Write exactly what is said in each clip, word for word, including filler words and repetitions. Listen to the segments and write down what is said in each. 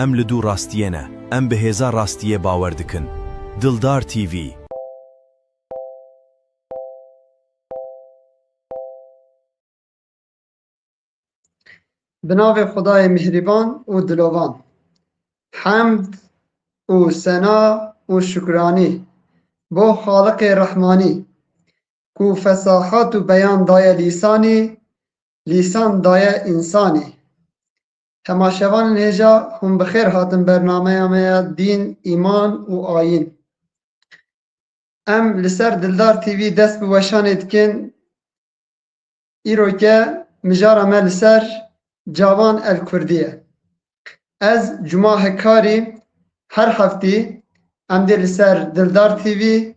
Em li dû rastiyê ne, em bi hêza rastiyê bawer dikin. Dildar T V. Bi navê Xwedayê mîhrîban û dilovan. Hemd û sena û şukranî bo Xaliqê Rehmanî, ku fesahat û beyan daye lîsanî, lîsan daye însanî. Temaşevanên hêja, hûn bi xêr hatin bernameya me ya Dîn, Îman û Ayîn. Em li ser Dildar T V dest bi weşanê dikin. Îroke mijara me li ser Cavan El Kurdî ye. Ez Cuma Hekarî her heftî em dê li ser Dildar T V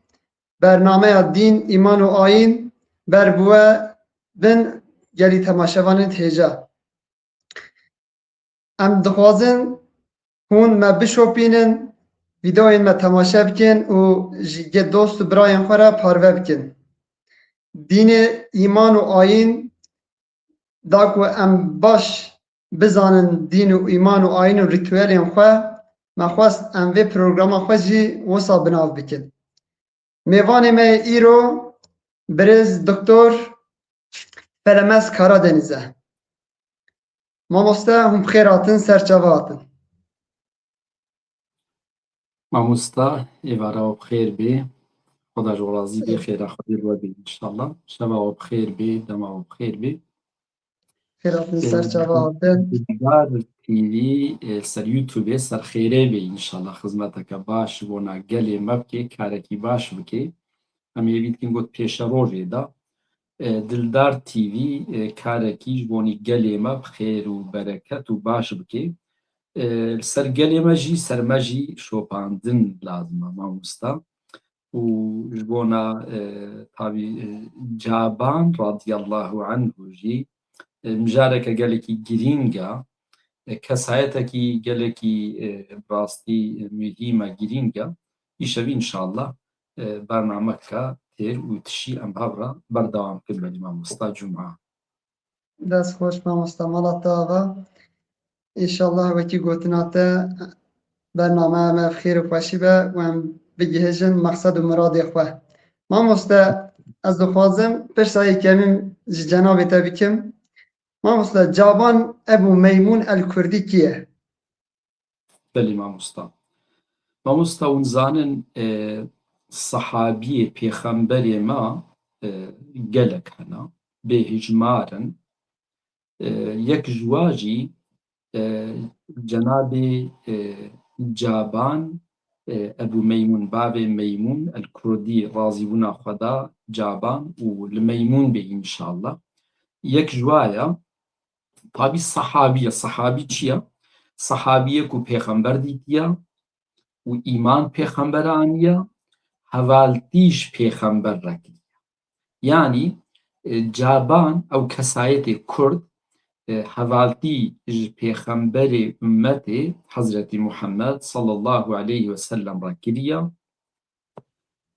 bernameya Dîn, Îman û Ayîn ber bi we bin gelî temaşevanên hêja. Em dixwazin hûn me bişopînin, vîdeoyên me temaşe bikin û ji ge-, dost û birayên xwe re parve bikin. Dînê, îman û ayîn da ku em baş bizanin dîn û îman û ayîn û rîtuelên xwe, me xwest em vê programa xwe jî wisa binav bikin. Mêvanê me yê îro birêz Doktor Felemez Karadeniz e. Mamoste, hûn bi xêr hatin, ser çava hatin. Mamosta, êvara we bi xêr bê. Xweda ji we razî bê, xêra Xwedê li we bê înşallah. Şeva we bi xêr bê, dema we bi xêr bê. Xêr hatin, ser çava hatin. Dildar T V, e, ser YouTube, ser xêrê bê înşallah. Xizmeteke baş ji bona gelê me bikê, karekî baş bikê. Em ê vî dikin got pêşerojê de. E, Dildar T V, e, karekî ji bonî gelê me bi xêr û bereket û baş bikê. E, li ser gelê me jî, ser me jî şopandin lazim e, mamosta. Û ji bona, e, tabî, e, Caban radiyallahu anhu jî, e, mijareke gelekî girîng e, e, kesayetekî gelekî, e, rastî, e, muhîm e, girîng e. Îşevî înşallah, e, bernameke têr û tişî em hev re berdewam kin belî mamosta Cuma. Dest xweş mamosta, mala te ava. Înşallah wekî gotina te bernameya me bi xêr û xweşî be û em bigihêjin mexsed û miradê xwe. Mamoste, ez dixwazim pirsa yekemîn ji cenabê te bikim. Mamoste, Caban Ebû Meymûn El Kurdî kî ye? Belê mamosta. Mamosta, hûn zanin, e, sehabiyê pêxemberê me, e, gelek hene, bêhijmar in. E, yek ji wa jî, e, cenabê, e, Caban, e, Ebû Meymûn, bavê Meymûn El Kurdî, razîbûna Xweda Caban û li Meymûn bê înşallah. Yek ji wa ye, Tabî sehabî ye. Sehabî çi ye? Sehabî ye ku pêxember dîtiye û îman pêxember aniye, hevaltî ji pêxember re kiriye. Yanî, e, Caban, ew kesayetê Kurd, e, hevaltî ji pêxemberê ummetê Hezretî Muhammed sallallahu aleyhi ve sellem re kiriye.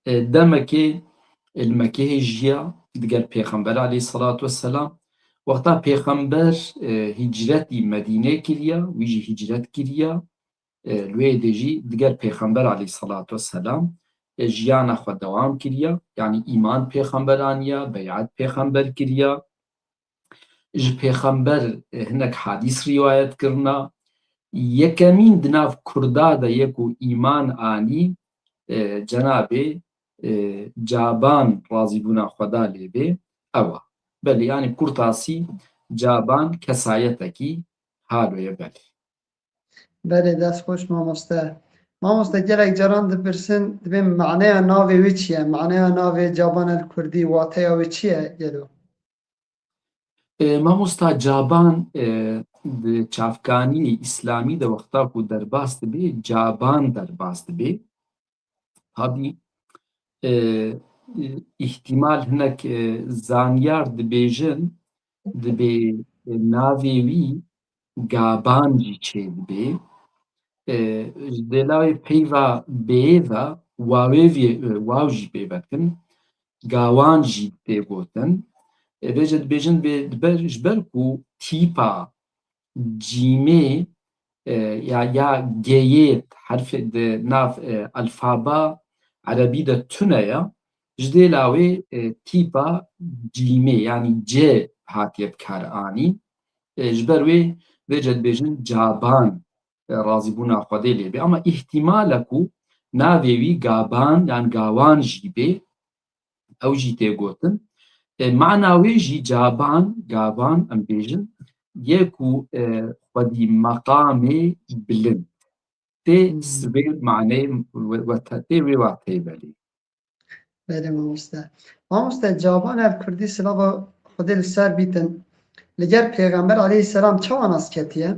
E, demekê, e, li Mekehê jiya digel Pêxember aleyhissalatu vesselam. Wexta Pêxember, e, hicretî Medînê kiriya, wî jî hicret kiriya. E, li wê yê dê jî digel Pêxember aleyhissalatu vesselam, e, jiyana xwe dewam kiriya. Yanî îman Pêxember aniya, beyat Pêxember kiriya. Ji Pêxember, e, hinek hadîs rîwayet kirina. Yekemîn di nav Kurda de yê ku îman anî, e, cenabê, e, Caban razîbûna Xweda lê bê, ew a. Belê, yanî bi kurtasî Caban kesayetekî halo ye belê. Belê, dest xweş mamoste. Mamoste, gelek caran dipirsin, dibên maneya navê wî çi ye? Maneya navê Caban el Kurdî, wateya wî çi ye gelo? E, mamosta Caban, e, di çavkaniyê îslamî de wexta ku derbas dibe, Caban derbas dibe. Tabî, e, îhtimal hinek, e, zanyar dibêjin, dibê, e, navê wî Gaban jî çêdibe. E, ji delawê peyva bêyê ve wawê vê, e, waw jî pê ve dikin. Gawan jî tê gotin. E, vêce dibêjin bê, diber, ji ber ku tîpa cîmê e, ya, ya G'yê herfê di nav, e, alfaba erebî de tune ye, ji dêla wê, e, tîpa cîmê, yanî C hatiye bi kar anîn. E, ji ber wê vêce dibêjin Caban, e, razîbûna Xwedê lê bê. Ama îhtîmal e ku navê wî Gaban yan Gawan jî bê, ew jî tê gotin. E, mana wê jî Caban, Gaban em bêjin, yê ku, e, xwedî meqamê bilind. Tê Hmm. sibê maneyê we-, wete-, tê wê wateyê belê. Belê mamoste. Mamoste, Caban ev kurdî silava Xwedê li ser bîtin. Li gel Pêxember aleyhisselam çawa nas ketiye?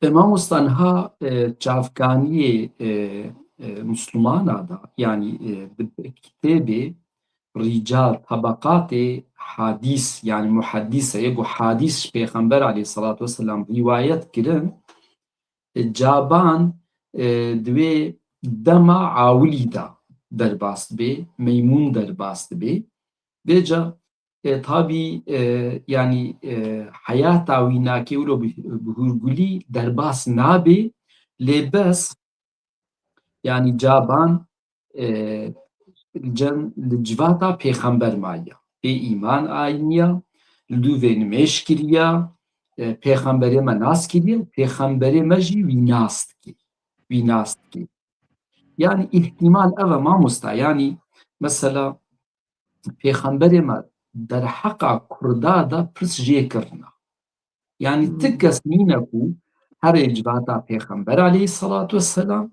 E, mamosta, niha, e, çavkaniyê, e, e, Muslimana da, yanî, e, di kitêbê rîcal, tabaqatê hadîs, yanî muhedîse, yê ku hadîs ji Pêxember aleyhissalatu vesselam rîwayet kirin, e, Caban, e, di wê dema awilî de derbas dibe, Meymûn derbas dibe. Vêca e, tabî, e, yanî, e, heyata wî nake wilo bi, bi hûrgulî derbas nabe, lê bes, yanî Caban, e, cem, li civata pêxember maye. Pê îman ayniya, li dû vê nimêj kiriya, e, pêxemberê me nas kiriye, pêxemberê me jî wî nas dike. Wî nas dike. Yanî îhtîmal ev e mamosta, yanî mesela, Pêxemberê me derheqa Kurda de pirs jê kirina. Yanî ti Hmm. kes nîne ku herê civata Pêxember aleyhissalatu vesselam,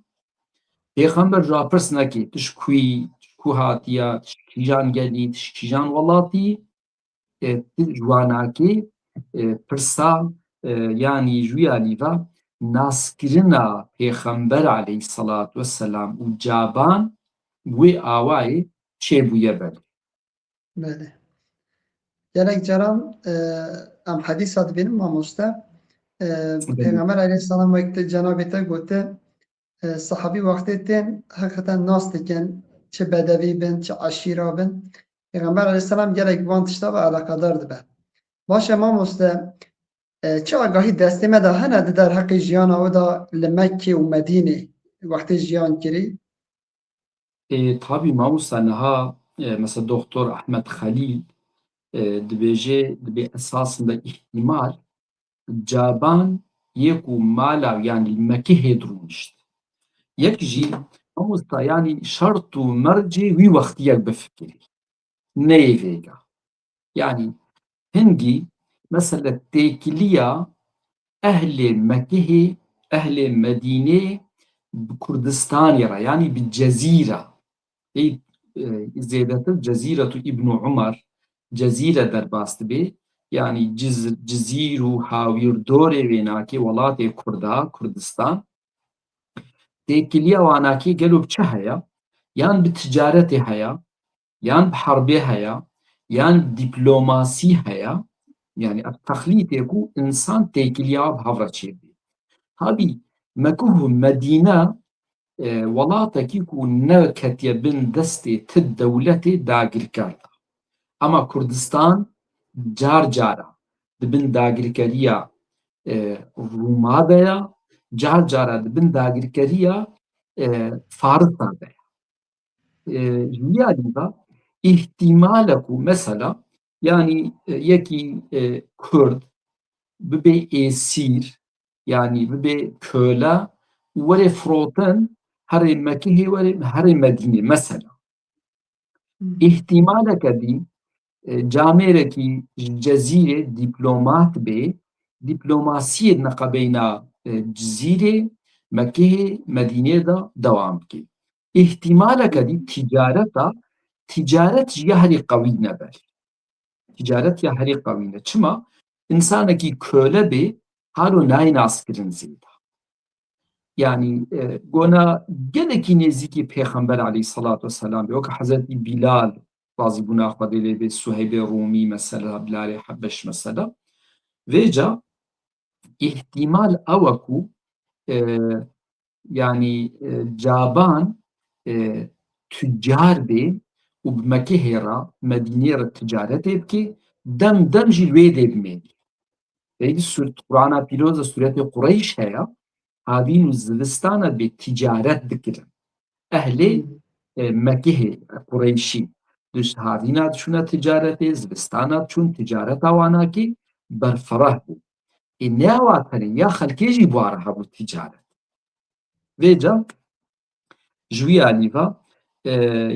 Pêxember ji wa pirs neke, tu ji ku yî, tu ji ku hatiya, tu ji kîjan gelî, tu ji kîjan welatî, e, tu ji wa nake, e, pirsa, e, yanî ji wî alî ve naskirina Pêxember aleyhissalatu vesselam û Caban wê awayê çêbûye belê. Belê. Gelek caran, e, em hedîsa dibînin mamoste. E, Belê. Pêxember aleyhisselam wek tu cenabê te gote, e, sahabî wextê tên heqîqeten nas dikin, çi bedevî bin, çi eşîra bin. Pêxember aleyhisselam gelek van tişta ve eleqedar dibe. Baş e mamoste, e, çi agahî destê me de hene di derheqê jiyana we de li Mekkê û Medînê wextê jiyan kirî? Ê, tabî mamosta niha, e, mesela Doktor Ahmet Xelîl, e, dibêje, dibê esasında îhtimal Caban yê ku mala, yanî li Mekihê dirûnişt. Yek jî mamosta, yanî şert û mercê wî wextiyek bifikirî. Neyê vêga. Yanî hingî mesela têkiliya ehlê Mekihê, ehlê Medînê bi Kurdistanê re, yanî bi Cezîra. Ê, e, zêdetir Cezîretu Îbnu Umar, Cezîre derbas dibe. Yanî Ciz-, Cizîr û hawîrdorê wê nakê welatê Kurda, Kurdistan. Têkiliya wanakê gelo bi çi heye? Yan bi ticaretê heye, yan bi herbê heye, yan bi dîplomasî heye. Yanî ev texlîtê ku însan têkiliya bi hev re çêbî. Tabî Mekûh û Medîne, e, welatekî ku neketiye bin destê ti dewletê dagirker de. Ema Kurdistan car cara di bin dagirkeriya, e, Rûma de ya, car cara di bin dagirkeriya, e, Farisa de ya. E, ji wî alî ve îhtimal e ku mesela, yanî, e, yekî, e, Kurd bibe êsîr, yanî bibe köle û were firotin herê Mekihê, were herê Medînê mesela. Hmm. Îhtimaleke dî, e, camêrekî ji Cezîrê dîplomat bê, dîplomasiyê di neqebeyna, e, Cizîrê, Mekihê, Medînê de dewam bike. Îhtimaleke dî ticareta, ticaret jî ya herî qewî ne ber. Ticaret ya herî qewî ne. Çima? Însanekî köle bê, halo nayê naskirin zêde. Yanî, e, gona gelekî nêzîkî Pêxember aleyhissalatu vesselam bê, weke Hezretî Bîlal, razîbûna Xwedê lê bê, Suheybê Rûmî mesela, Bilalê Hebeş mesela. Vêca îhtimal ew e ku, e, yanî, e, Caban, e, tucar bê û bi Mekihê re, Medînê re ticaretê bike, dem dem jî li wê dê bimênî. Ey di sur-, Qur'ana Pîroz de sûretê Qureyş heye, havîn û zivistana bê ticaret dikirin. Ehlê, e, Mekihê, Qureyşî, di havîna diçûne ticaretê, zivistana diçûn ticareta wana kî berfireh bû. Ê, ne awa tenê, ya xelkê jî bi wa re hebû ticaret. Vêca ji wî alî ve, e,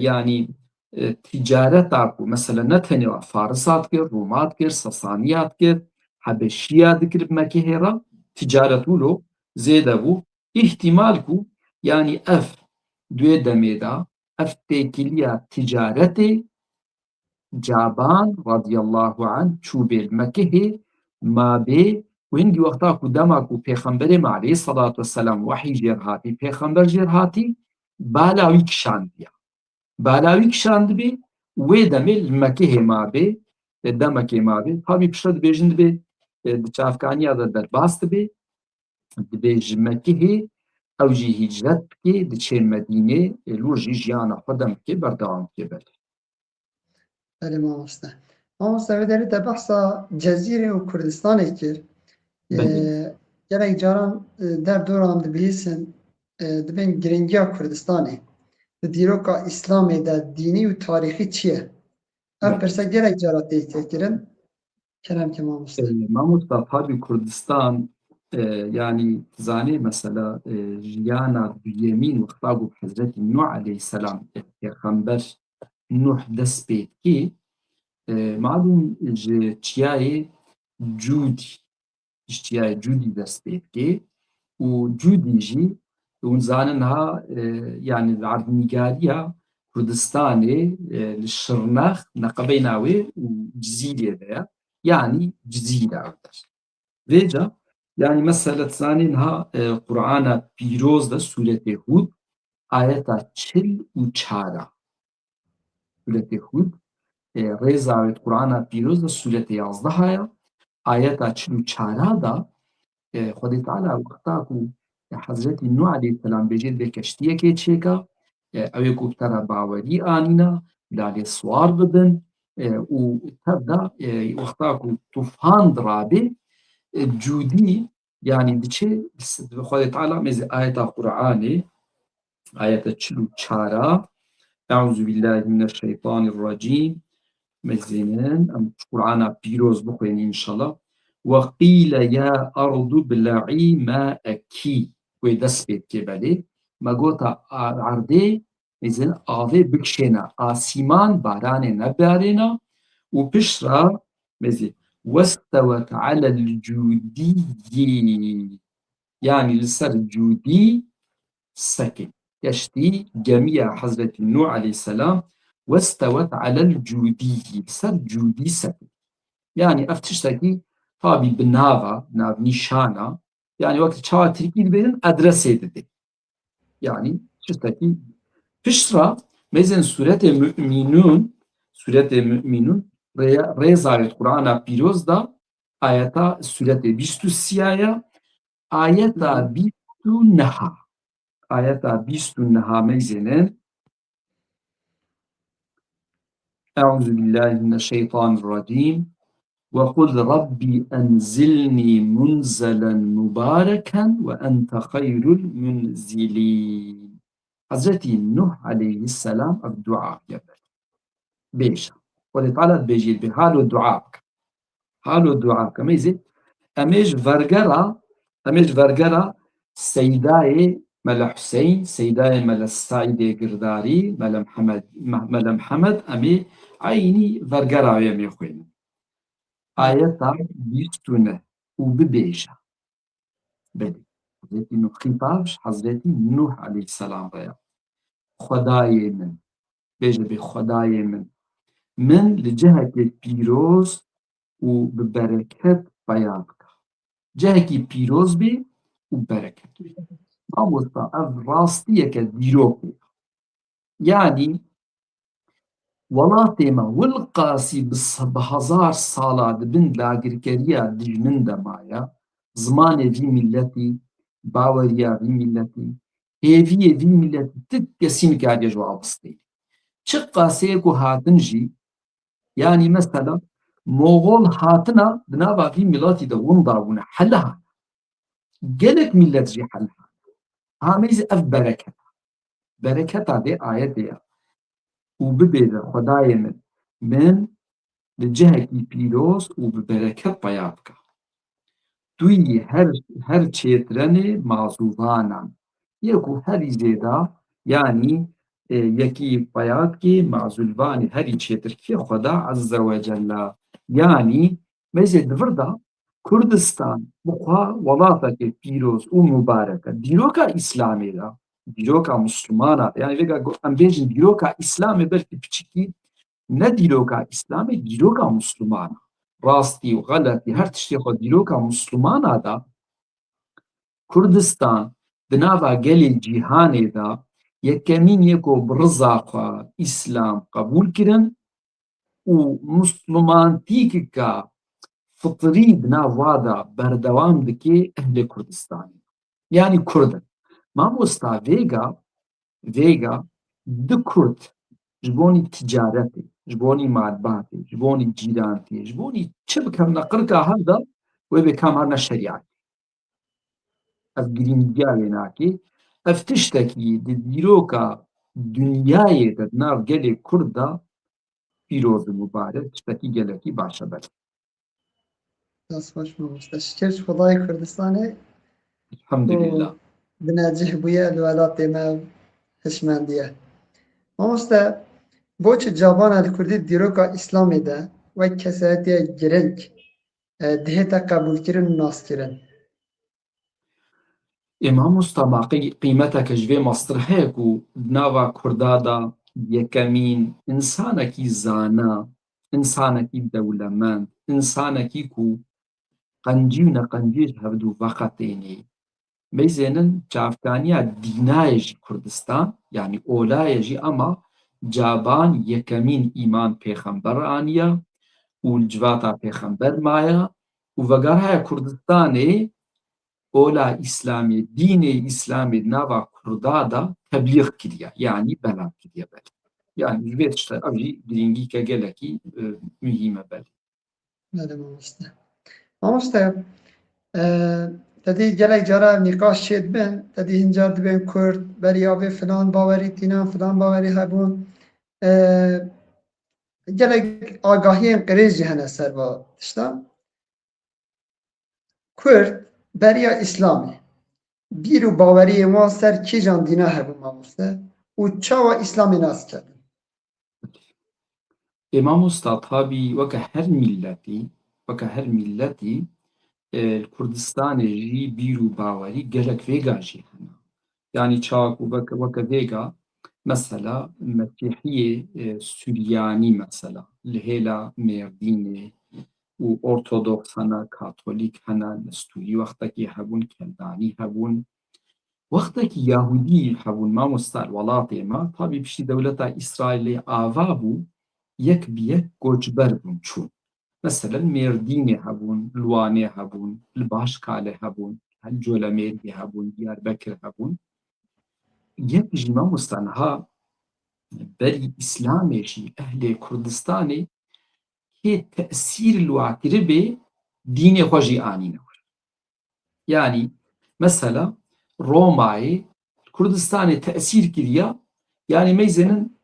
yanî, e, ticareta ku mesela ne tenê wa Farisa dikir, Rûma dikir, Sasaniya dikir, Hebeşiya dikir bi Mekihê re, ticaret wilo zêde bû. Îhtîmal ku, yanî ev di wê demê de, ev têkiliya ticaretê Caban radiyallahu anh çûbê li Mekihê mabê û hingî wexta ku dema ku Pêxemberê me aleyhissalatu vesselam wehî jêr hatî, Pêxember jêr hatî, bala wî kişandiya. Bala wî kişandibê, wê demê li Mekihê mabê, e, demekê mabê. Tabî piştre dibêjin dibê, e, di çavkaniya de derbas dibê, dibê ji Mekihê ew jî hicret bikê, diçê Medînê, e, lûr jî jiyana xwe dem bikê, berdewam bikê belê. Belê mamoste. Mamoste, wê derê te behsa Cezîrê û Kurdistanê kir. Belê. Ee, gelek caran, e, derdoran dibihîsin, e, dibên giringiya Kurdistanê. Di dîroka Îslamê de dînî û tarîxî çi ye? Ev Belê. pirse gelek cara tê tekirin. Kerem ke mamoste. Ee, mamosta, tabî Kurdistan, e, yanî zanê mesela, e, jiyana duyemîn wexta ku Hezretî Nuh aleyhisselam, e, pêxember Nuh dest pê dikê, e, malûm ji çiyayê Cûdî, ji çiyayê Cûdî dest pê dikê û Cûdî jî hûn zanin ha, e, yanî li erdnîgariya Kurdistanê, e, li Şirnex neqebeyna wê û Cizîrê de ye, yanî Cizîre ew der. Vêca, yanî mesela dizanî niha, e, Qur'ana Pîroz de sûretê Hûd, ayeta çil û çar a. Sûretê Hûd, e, rêza wê di Qur'ana Pîroz de sûretê yazdeh a ya, ayeta çil û çar a da, e, Xwedê Teala wexta ku, e, Hezretî Nuh aleyhisselam bêjê dibê keştiyekê çêka, e, ew ê ku bi te re bawerî anîna, bi dalê siwar bibin, e, û tev de, e, wexta ku tufan dirabê, e, Cûdî, yanî diçe, Xwedê Teala mêze ayeta Qur'anê, ayeta çil û çar a, Eûzubillahimineşşeytanirracîm, mêzênin, em Qur'ana pîroz bixwênin înşallah. Ve qîle ya ardu bil'î ma'ekî. Wê dest pê dikê belê. Me gota a-, erdê, mêzin avê bikişêne, asîman baranê nebarêne û pişt re mêzî westewet alel cûdîyî. Yanî li ser cûdî sekê. Geştî gemiya Hezretî Nuh aleyhisselam westewet alel cûdîyî. Li ser cûdî sekê. Yanî ev tiştekî tabî bi nava, navnîşana, yanî wek çawa tirkî dibêjin adresê didê. Yanî tiştekî pişt re mêzên sûretê Mu'minûn, sûretê Mu'minûn rê-, rêza wê di Qur'ana pîroz de ayeta sûretê bîst û sî ya, ayeta bîst û neh a. Ayeta bîst û neh a mêzênin. Eûzubillahimineşşeytanirracîm. Ve qul Rabbi enzilnî munzelen mubareken ve ente xeyrul munzilîn. Hezretî Nuh aleyhisselam ev dua bike ber. Bêje. Xwedê Teala dibêjê dibê halo dua bike. Halo dua bike. Mêzê, em ê ji vergera, em ê ji vergera Seydayê Mele Hüseyin, Seydayê Mele Seîdê Girdarî, Mele Mihemed, Me-, Mele Mihemed, em ê eynî vergera wê em ê xwênin. Ayeta bîst û neh û bibêje. Belê. Hezretî Nuh, xîtab ji Hezretî Nuh aleyhisselam re ya. Xwedayê min. Bêje bê Xwedayê min. Min li cihekê pîroz û bi bereket peya bike. Cihekî pîroz bê û bereket bê. Mamosta, ev rastiyeke dîrokê ye. Yanî, welatê me wilqasî bi se-, bi hezar sala di bin dagirkeriya dijmin de maye, zimanê vî miletî, baweriya vî miletî, hêviyê vî miletî ti kesî nikariye ji we bistê. Çi qaseyê ku hatin jî, yanî mesela, Moxol hatina di nava vî miletî de winda bûne, heliha. Gelek milet jî heliha. Ameyî ev bereket. Bereketa vê ayetê ye. Û bibêje Xwedayê min, min li cihekî pîroz û bi bereket peya bike. Tu yî her, her çêtirenê mazûvanan. Yê ku herî zêda, yanî, e, yekî peya dikê mazûlvanê herî çêtir kê Xweda Azze ve Celle. Yanî, meyzê di vir de Kurdistan bi xwe welatekê pîroz û mubarek e. Dîroka Îslamê de, dîroka Muslimana de, yanî vêga go-, em bêjin dîroka Îslamê belkî piçikî ne dîroka Îslamê, dîroka Muslimana. Rastî û xeletî her tiştê xwe dîroka Muslimana de Kurdistan di nava gelê cîhanê de yekemîn yê ku bi riza xwe Îslam qebûl kirin û Muslimantîkika fitrî di nav wa de berdewam dike ehlê Kurdistanê. Yanî Kurd in. Mamosta vêga, vêga di Kurd ji bonî ticaretê, ji bonî malbatê, ji bonî cîrantiyê, ji bonî çi bikevne qirka hev de wê bê kam herine şerîetê. Ev girîngiya wê nake. Ev tiştekî di dîroka dinyayê de di nav gelê Kurd de pîroz û mubarek, tiştekî gelekî baş e belê. Dest xweş mamoste. Şikir ji Xwedayê Kurdistanê Elhamdülillah. Binecih bûye li welatê me hişmendiye. Mamoste, bo çi cabana li Kurdî dîroka Îslamê de wek kesayetê giring, e, dihête qebûlkirin û naskirin? Ê mamosta, ma qî-, qîmeteke ji vê mestir heye ku di nava Kurda de yekemîn însanekî zana, însanekî dewlemend, însanekî ku qencî û neqencî ji hevdû veqetênê. Meyzênin çavkaniya dînayê jî Kurdistan, yanî olayê jî ema caban yekemîn îman pêxember aniya û li civata pêxember maya û vegerhaya Kurdistanê ola Îslamê, dînê Îslamê di nava Kurda de teblîx kiriye, yanî beland kiriye belê. Yanî ji vê tişte ev jî girîngîke gelekî, e, muhîm e belê. Belê mamoste. Mamoste, e, te dî gelek cara ev nîqaş çê dibin, te dî hin car dibên Kurd, beriya vê filan bawerî tînan, filan bawerî hebûn. E, gelek agahiyên qirêj jî hene ser va tişta. Kurd beriya Îslamê, bîr û baweriyên wan ser kîjan dîna hebû mamoste û çawa Îslamê nas kerdin? Ê mamosta, tabî weke her miletî, weke her miletî, e, li Kurdistanê jî bîr û bawerî gelek vêga jî hene. Yanî çawa ku weke, weke vêga, mesela Mesîhiyê, e, Suryanî mesela, li hêla Mêrdînê û Ortodoks hene, Katolîk hene, Nestûrî wextekî hebûn, Keldanî hebûn. Wextekî Yahûdî hebûn mamosta li welatê me, tabî piştî dewleta Îsraîlê ava bû, yek bi yek koçber bûn, çûn. Meselen Mêrdînê hebûn, li Wanê hebûn, li Başkalê hebûn, li Colemêrgê hebûn, Diyarbekir hebûn. Yek jî mamosta niha berî Îslamê jî ehlê Kurdistanê kê tesîr li wa kiribê dînê xwe jî anîne wir. Yanî mesela Romayê Kurdistanê tesîr kiriya, yanî meyzênin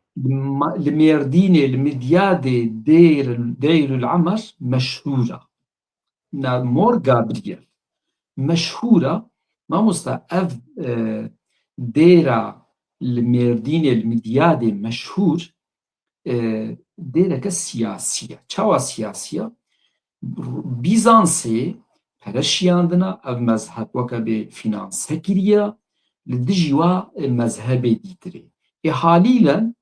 ma-, li Mêrdînê, li Midyadê, Dêr, Deyrul Emer meşhûr e. Na Mor Gabriel meşhûr e. Mamosta, ev, e, dêra li Mêrdînê, li Midyadê meşhûr, e, dêreke siyasî ye. Çawa siyasî ye? Bîzansê pere şiyandina, ev mezheb weke bê fînanse kiriye, li dijî wa, e, mezhebê dîtirê. Ê halîlen,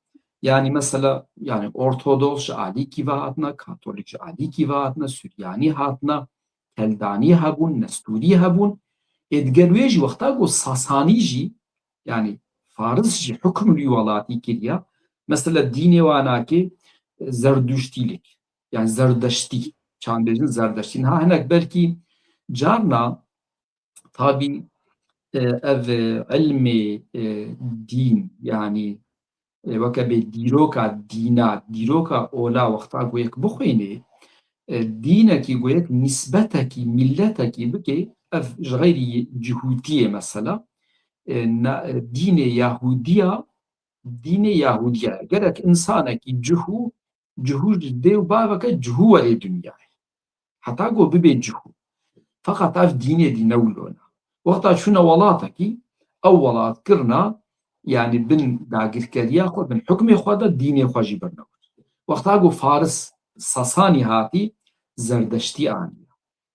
yanî mesela, yanî Ortodoks ji alîkî ve hatina, Katolîk ji alîkî ve hatina, Suryanî hatina, Keldanî hebûn, Nestûrî hebûn. Ê digel wê jî wexta ku Sasanî jî, yanî Faris jî hukm li wî welatî kiriya, mesela dînê wan ake Zerduştîlik, yanî Zerdeştî, çawan bêjin Zerdeştî. Niha hinek belkî carna tabî, e, ev, e, ilmê, e, dîn, yanî, e, weke bê dîroka dîna, dîroka ola wexta ku yek bixwînê, e, dînekî ku yek nîsbetekî, mîletekî bike, ev ji xeyrî cihûtiyê mesela, e, na-, e, dînê Yahûdiya, dînê Yahûdiya ye. Gerek însanekî cihû, cihû ji dê û baveke cihû were dinyayê. Heta ku bibe cihû. Feqet ev dînê dî ne wilo ne. Wexta çûne welatekî, ew welat kirina, yanî bin dagirkeriya xwe, bin hukmê xwe de dînê xwe jî birine wir. Wexta ku Faris, Sasanî hatî, Zerdeştî aniye.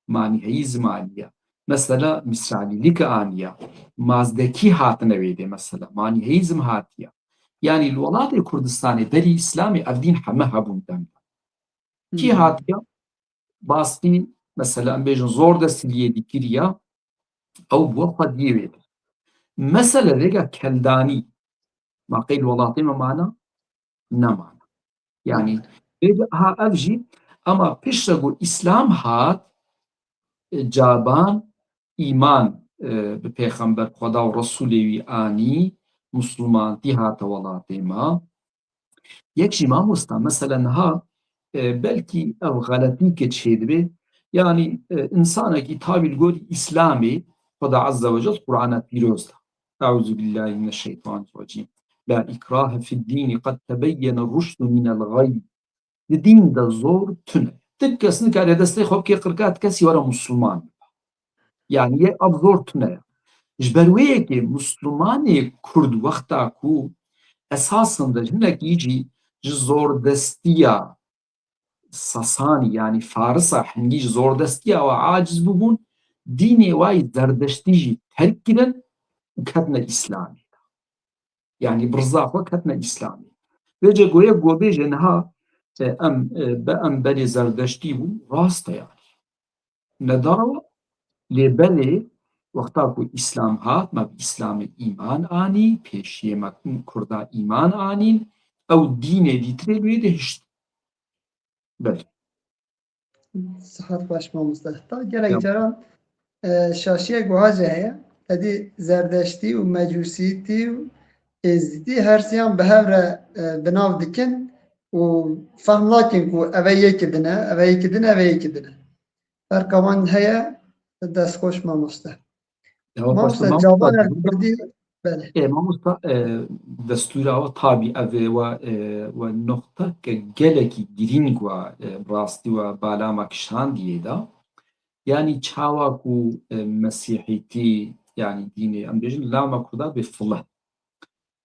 Manîheyîzm aniye. Mesela Misralîlik aniye. Mazdekî hatine wê dê mesela. Manîheyîzm hatiye. Yanî li welatê Kurdistanê berî Îslamê ev dîn heme hebûn dem. Kî Hmm. hatiye? Baskî, mesela em bêjin zor destî liyê dî kiriya, ew bû xwediyê wê de. Mesele vêga keldanî, ma qey li welatê me mana? Nemana. Yanî, vêga, ha ev jî, ema piştre ku Îslam hat, e, caban îman, e, bi pêxember Xweda û Resûlê wî anî, misilmantî hate welatê me. Yek jî mamosta, mesela niha, e, belkî ev xeletî ke çêdibe, yanî, e, însanekî tabî li gorî Îslamê, Xweda Azze ve Cel Qur'ana Pîroz de. Eûzubillahimineşşeytanirrecîm. La ikrahe fid-dîni qed tebeyyene ruşdu minel ğey. Di dîn de zor tune. Ti kes nikare destê xwe bike qirka ti kesî were musulman. Yanî yê ev zor tune ye. Ji ber wê yekê musulmanê Kurd wexta ku esasında hinekî jî ji zordestiya Sasanî, yanî Farisa hingî ji zordestiya we aciz bûbûn, dînê wayî Zerdeştî jî terk kirin û ketine Îslamê. Yanî bi riza xwe ketine Îslamê. Vêce goye go bêje niha, e, em, e, be em berê Zerdeştî bû, rast e yanî. Nedawa, lê belê wexta ku Îslam hat, me bi Îslamê îman anî, pêşiyê me Kurda îman anîn, ew dînê dîtirê wê de hişt. Belê. Sihet xweş mamoste. Ta gelek Ya. caran, e, şaşiyek wiha jî heye. Tedî Zerdeştî û Mecûsîtî û Êzidî her siyan bi hev re, e, bi nav dikin û fehm nakin ku eve yekî din e, eve yekî din e, eve yekî din e. Ferqa van heye, destxweş mamoste. Ewa Mamoste, paşta mamosta cavan her dû- kurdî, belê. E, mamosta, e, destûra we tabî ev ê we, e, we noqteke gelekî girîng we, e, bi rastî we balama kişandiyê de. Yanî çawa ku, e, mesîhîtî, yanî dînê, em bêjin, lama kurda bê file.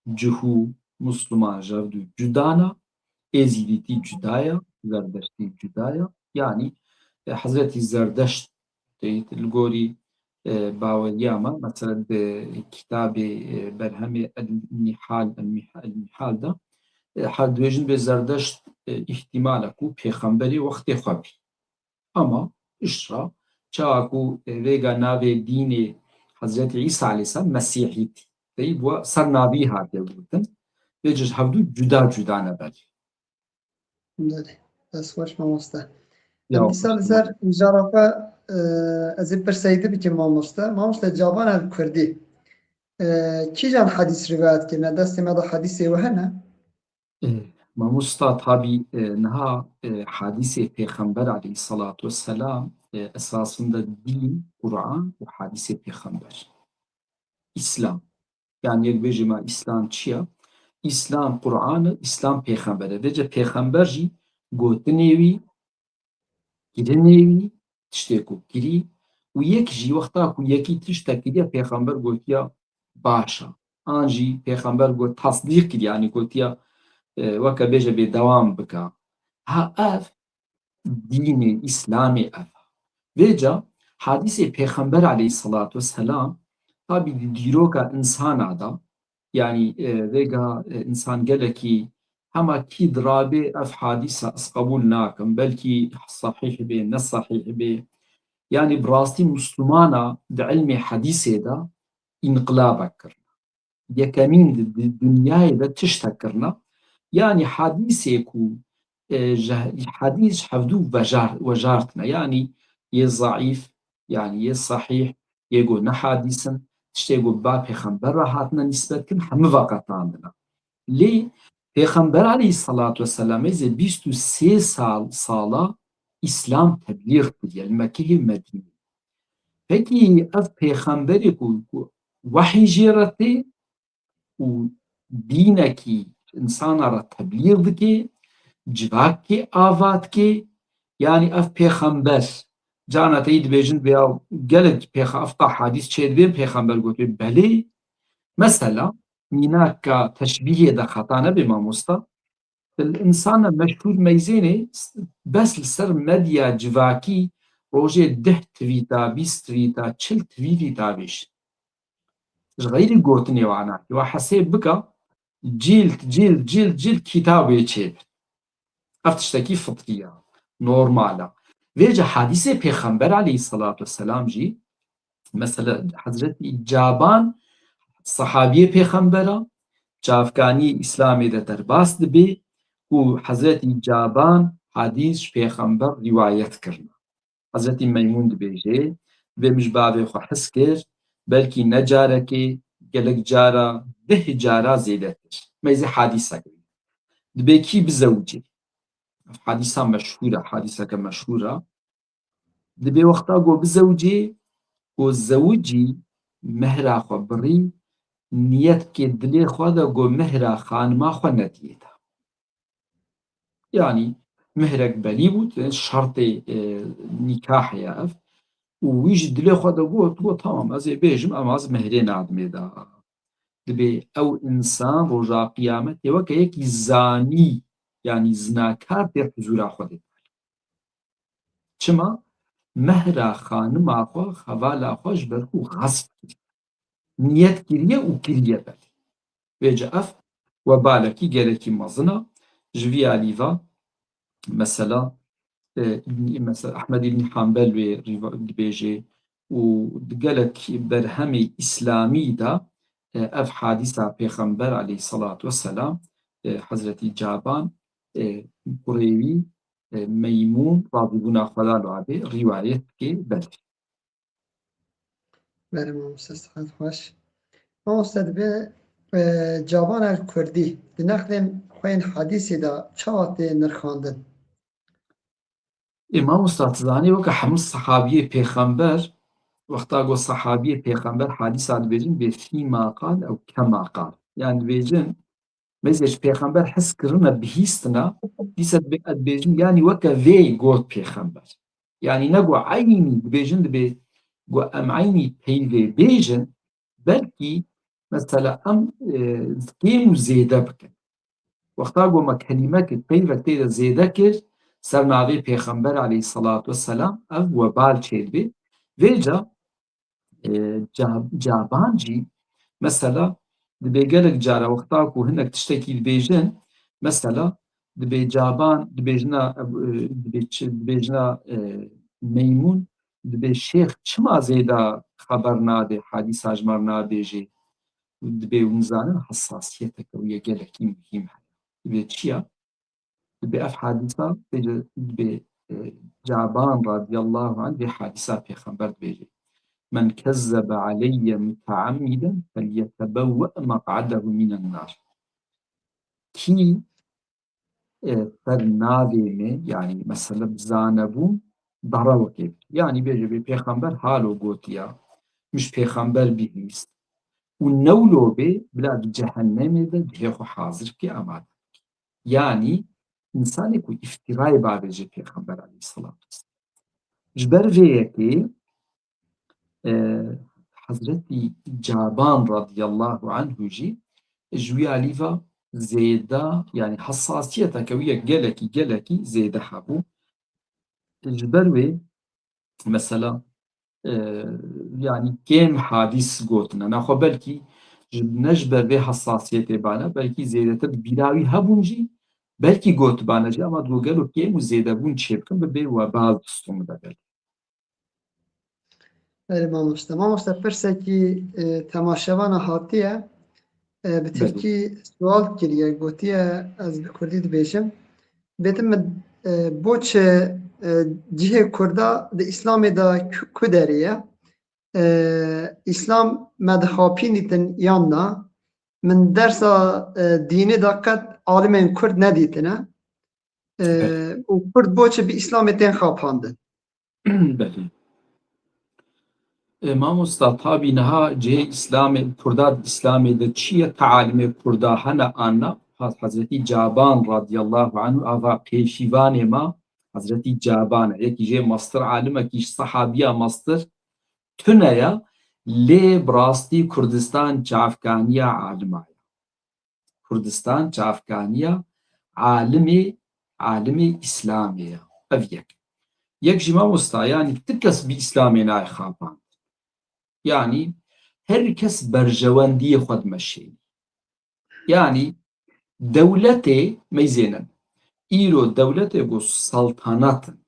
Cihû, Musliman, Jevdû cuda ne, Êzîdîtî cuda ye, Zerdeştî cuda ye. Yanî, e, Hezretî Zerdeşt tê li gorî, e, baweriya me, mesela di kitabê, e, berhemê El Nihal, El Mih-, El Nihal de, e, her dibêjin bê Zerdeşt, e, îhtîmal e ku pêxemberê wextê xwe bî. Ama piştre, çawa ku, e, vêga navê dînê Hezretî Îsa aleyhisselam Mesîhîtî, tey bû ser navî hatiye gotin. Vêce ji hevdû cuda cuda ne belê. Belê. Dest xweş mamoste. Ya, Em dîsa li ser mijara xwe, e, ez ê pirseyî bikim mamoste. Mamoste, cavan ev kurdî. E, kîjan hedîs rivayet kirine? Destê me de hedîsê we hene? E, mamosta, tabî, e, niha, e, hadîsê Pêxember aleyhissalatu vesselam, e, esasında dîn, Qur'an û hadîsê Pêxember. Îslam. Yanî yek bêjî me Îslam çi ye? Îslam Qur'an e, Îslam Pêxember e. Vêce Pêxember jî gotinê wî, kirinê wî, tiştê ku kirî û yek jî wexta ku yekî tiştek kiriye, Pêxember gotiye, "Baş e." An jî Pêxember got, tasdîq kiriye, yanî gotiye, e, weke bêje bêdewam bike. Ha ev dînê Îslamê ev e. Vêca hadîsê Pêxember aleyhissalatu vesselam tabî di dîroka însana de, yanî, e, vêga, e, însan gelekî hema kî dirabê ev hadîsa ez qebûl nakim, belkî sahîh bê, ne sahîh bê. Yanî bi rastî Muslimana di ilmê hadîsê de înqilabek kir. Yekemîn di, di dinyayê de tiştek kirine. Yanî hadîsê ku, e, ji, hadîs ji hevdû vejar-, wejartine. Yanî yê zeîf, yanî yê sahîh, yê ku ne hadîs in, tiştê ku ba pêxember re hatine nîsbet kirin, hemû veqetandine. Lê Pêxember aleyhissalatu vesselam êzê bîst û sê sal, sala Îslam teblîx kiriye li Mekehê Medînê. Pekî ev pêxemberê ku, ku wehî jê re tê û dînekî insana re teblîx dike, civakê ava dike, yanî ev pêxember, cana te yî dibêjin vêya gelek pêxa-, efta hadîs çêdibên pêxember gotiye, belê. Mesela, mînaka teşbîhê de xeta nebe mamosta, Li insana meşhûr meyzênê bes li ser medya civakî rojê deh twîta, bîst twîta, çil twîtî davêjin. Ji xeyrî gotinê wana, wa hesêb bika, cîld, cîld, cîld, cîld kitabê çêbin. Ev tiştekî fitrî ya, normal a. Vêca hadîsê Pêxember aleyhisselatu vesselam jî, mesela Hezretî Caban, sehabiyê Pêxembera, çavkanî Îslamê de derbas dibe û Hezretî Caban hadîs ji Pêxember rîwayet kirine. Hezretî Meymûn dibêje, dibê min ji bavê xwe hez kir, belkî ne carekê, gelek cara, deh cara zêdetir. Meyzê hadîsek. Dibê kî bizewicê. Ev hadîsa meşhûr e, hadîseke meşhûr e. Dibê wexta ku bizewicê, ku zewicî, mehra xwe birî, niyet bike dilê xwe de ku mehra xanima xwe nediyê de. Yanî mehrek belî bû, şertê, e, nîkahê ye ev. Û wî ji dilê xwe de got, got, tamam, ez ê bêjim, ama ez mehrê nadim ê de. Dibê ew însan roja qiyametê weke yekî zanî, yanî zinakar tê huzûra Xwedê. Çima? Mehra xanima xwe, hevala xwe ji ber ku xesp kiriye. Niyet kiriye û kiriye belê. Vêca ev webalekî gelekî mezin e. Ji vî alî ve mesela, e, Îbn-, mesela Ehmed Îbn Hanbel wê rîva-, dibêje û di gelek berhemê îslamî de, e, ev hadîsa Pêxember aleyhisselatu vesselam, e, Hezretî Caban, e, kurê wî, e, Meymûn, razîbûna Xweda li wê be, rîwayet dike belê. Belê mamoste, sihet xweş. Mamoste, dibe, e, Caban el Kurdî di nexlên xwe yên hadîsê de çawa tê nirxandin? Ê mamosta, tu zanî weke hemû sehabiyê Pêxember, wexta ku sehabiyê Pêxember hadîsa dibêjin, bê fîma qal ew kema qal. Yanî dibêjin, Mêzê ji pêxember hez kirine, bihîstine, dîsa dibê, ez dibêjim, yanî weke vê got pêxember. Yanî ne got eynî, dibêjin dibê got em eynî peyvê bêjin, belkî mesela em, e, kêm û zêde bikin. Wexta got me kelîmekê peyvek tê de zêde kir, ser navê pêxember aleyhisselatu vesselam ev webal çêdibê. Vêca e, ca-, caban jî, mesela, dibê gelek cara wexta ku hinek tiştekî dibêjin, mesela, dibê caban, dibêjina, e, dibê çi, dibêjina, e, Meymûn, dibê şêx çima zêda xeber nade, hadîsa ji me re nabêjê? Dibê hûn zanin, hesasiyeteke wî ye gelekî muhîm heye. Dibê çi ya? Dibê ev hadîsa, bêje, dibê, e, Caban radiyallahu anh vê hadîsa pêxember dibêje. "Men kezzebe aleyye muteammiden felyetebewwe meq'adehu minen nar." Kî, e, ser navê min, yanî mesela bi zanebûn, darewekê bike. Yanî bêje bê pêxember halo gotiya, min ji pêxember bihîst. Û newlo bê, bila di cehennemê de cihê xwe hazir bike, amade bike. Yanî, însanê ku îftîrayê bavêje Pêxember aleyhisselatu vesselam. Ji ber vê yekê, e, Hezretî Caban radiyallahu anhu jî ji wî alî ve zêde, yanî hesasiyeteke wî ye gelekî, gelekî zêde hebû. Ji ber wê, mesela, e, yanî kêm hadîs gotine. Naxwe belkî ji, ne ji ber vê hesasiyetê bane, belkî zêdetir bîra wî hebûn jî, belkî gotibane jî, ama digo gelo kêm û zêdebûn çêbikin, bi bê webal distûn de belê. Belê mamoste. Mamoste, pirsekî, e, temaşevana hatiye. E, bi Belê. tirkî sual kiriye, gotiye, ez bi kurdî dibêjim. Bêtim min, e, bo çi, e, cihê Kurda di Îslamê de ku, ku derê ye? E, Îslam me dixapînîtin yan na? Min dersa, e, dînê de qet alimên Kurd nedîtine. E, û Kurd boçi bi Îslamê tên xapandin? Belê. E, mamosta, tabî niha cihê Îslamê, Kurda di Îslamê de çi ye? Ti alimê Kurda hene an na? Ha, Hezretî Caban radiyallahu anhu, ava pêşîvanê ma, Hezretî Caban e. Yekî jê mestir alimekî, sehabiya mestir tune ye, lê bi rastî Kurdistan çavkaniya alima ye. Kurdistan çavkaniya alimê, alimê Îslamê ye. Ev yek. Yek jî mamosta, yanî ti kes bi Îslamê nayê xapand. Yanî her kes berjewendiyê xwe dimeşênî. Yanî dewletê meyzênin. Îro dewletê ku saltanat in.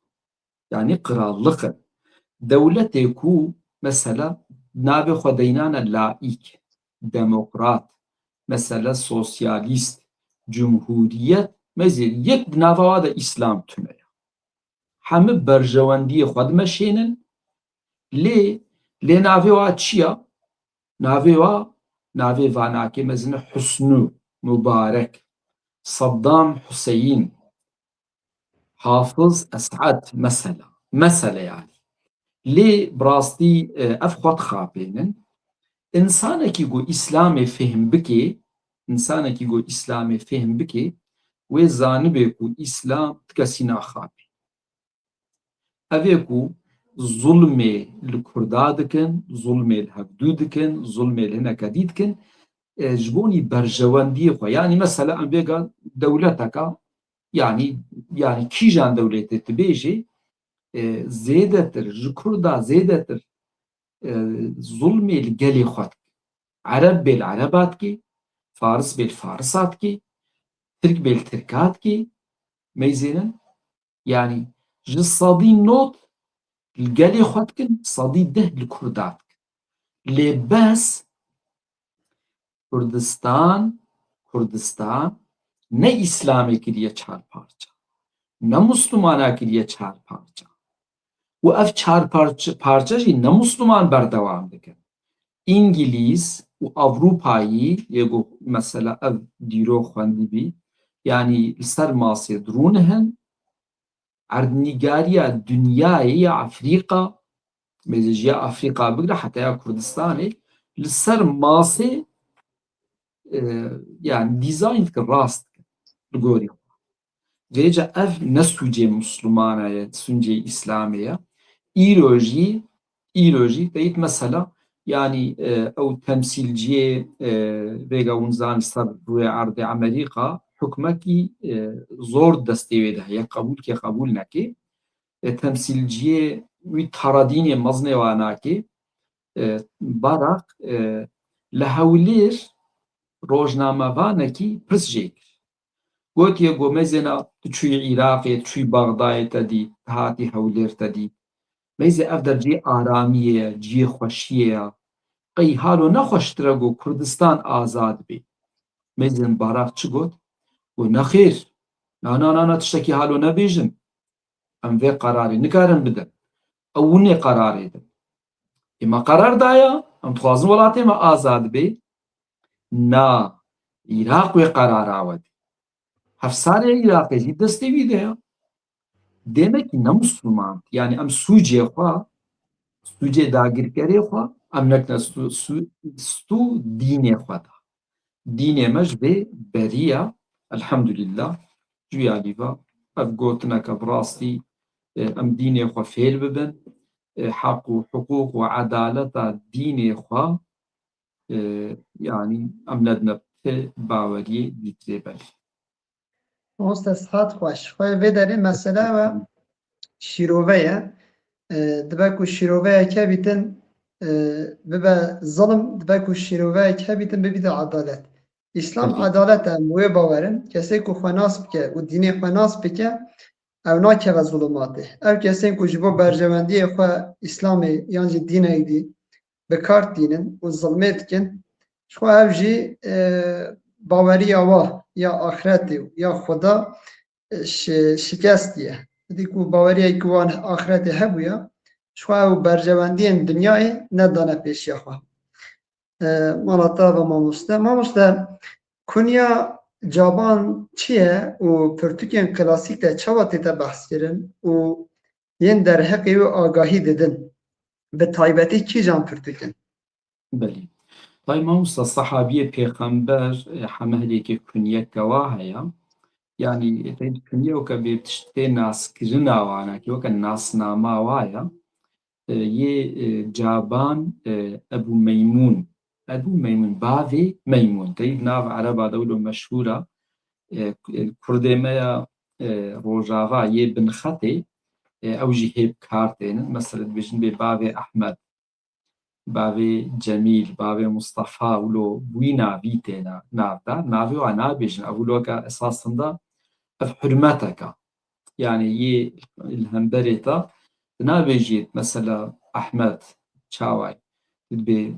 Yanî qiralliq in. Dewletê ku mesela navê xwe deynane laîk, demokrat, mesela sosyalîst, cumhuriyet, meyzê yek di nava wa de Îslam tune ye. Hemî berjewendiyê xwe dimeşênin, lê, lê navê wa çi ya? Navê wa, navê vanakê mezin e Husnû, Mubarek, Saddam Huseyîn, Hafiz Esad mesela. Mesela yanî. Lê bi rastî, e, ev xwe dixapênin. Însanekî ku Îslamê fêhm bike, însanekî ku Îslamê fêhm bike, wê zanibê ku Îslam ti kesî naxapê. Ev ê ku zulmê li Kurda dikin, zulmê li hevdû dikin, zulmê li hineke dî dikin, e, ji bonî berjewendiyê xwe. Yanî mesela em vêga dewleteka, yanî, yanî kîjan dewletê tu bêjê, e, zêdetir, ji Kurda zêdetir, e, zulmê li gelê xwe dike. Ereb bê li Ereba dike, Faris bê li Farisa dike, Tirk bê li Tirka dike, meyzênin. Yanî ji sedî nod li gelê xwe dikin, sedî deh li Kurda dikin. Lê bes Kurdistan, Kurdistan ne Îslamê kiriye çar parça, ne Muslimana kiriye çar parça. Û ev çar parça, parça jî ne Musliman berdewam dikin. Îngilîz û Ewropayî, yê ku mesela ev dîrok xwendibî, yanî li ser masê dirûn hin, erdnîgariya dinyayê ya Afrîka, mêze ji ya Afrîka bigire heta ya Kurdistanê, li ser masê, e, yanî dîzayn dikin, rast dikin li gorî xwe. Vêca ev ne sûcê Muslimana ye, sûcê Îslamê ye. Îro jî, îro jî teyit mesela, yanî, e, ew temsîlciyê, e, vêga hûn zanî ser rûyê erdê Amerîka hukmekî, e, zor destê wê de heye, qebûl kê qebûl nekê. E, temsîlciyê wî taradînê mezinê wa nakê, e, Barak, e, li Hewlêr rojnamevanekî pirs jê kir. Gotiye ku meyzêna tu çûyî Iraqê, tu çûyî Bexdayê te dît, tu hatî Hewlêr te dît. Meyzê ev der cihê aramiyê ye, cihê xweşiyê ye. Qey halo ne xweştir e ku Kurdistan azad bê? Meyzên Barak çi got? Got, nexêr, na, na, na, na, tiştekî halo nebêjin. Em vê qerarê nikarin bidin. Ew winê qerarê din. Ê me qerar daya, em dixwazin welatê me azad bê. Na, Iraq wê qerara we dê. Hevsarê Iraqê jî destê wî de ya. Demekî ne Musliman. Yanî em sûcê xwe, sûcê dagirkerê xwe, em nekine stû, stû, stû dînê xwe de. Dînê me ji vê berî ya, elhamdulillah, cuya lîva ev gotineke bi rastî, e, em dînê xwe fêr bibin, e, heq û hiqûq û edaleta dînê xwe, e, yanî em nedine ti baweriyê dîtirê belê. Mamoste, sihat xweş. Xwe vê derê mesele ve şîrove ye. E, dibe ku şîroveyek hebîtin, e, bibe zilim, dibe ku şîroveyek hebîtin bibîte edalet. Îslam edalet e, em wê bawer in. Kesê ku xwe nas bike û dînê xwe nas bike, ew nakeve zulumatê. Ev kesên ku ji bo berjewendiyê xwe Îslamê yan jî dînek dî bi kar tînin û zilmê dikin, ji xwe ev jî, e, baweriya wa ya axretê û ya Xweda, e, şi-, şikestiye. Dî ku baweriyek wan axretê hebûya, ji xwe ew berjewendiyên dinyayê nedane pêşiya xwe. E, mala te ava mamoste. Mamoste, kunya, Caban çi ye û pirtûkên klasîk de çawa tête behskirin û yên derheqê wê agahî didin? Bi taybetî kîjan pirtûk in? Belê. Tay mamosta, sehabiyê pêxember, e, heme herêkê kunyeke wa heye. Yanî, e, te kunye weke bê tiştê naskirina wana, ki weke nasnama wa ye. E, yê, e, Caban, e, Ebû Meymûn. Ebû Meymûn, bavê Meymûn. Teyî nav Ereba de wilo meşhûr e. E, e, Kurdê me ya, e, Rojava yê Binxetê, e, ew jî hê bi kar tênin. Mesela dibêjin bê bavê Ehmed, bavê Cemîl, bavê Mustafa, wilo bûyî navî têne nav de. Navê wa nabêjin. Ev wilo ke esasında ev hurmeteke. Yanî yê li hemberê te, tu nabêjî mesela Ehmed, çaway, tu dibê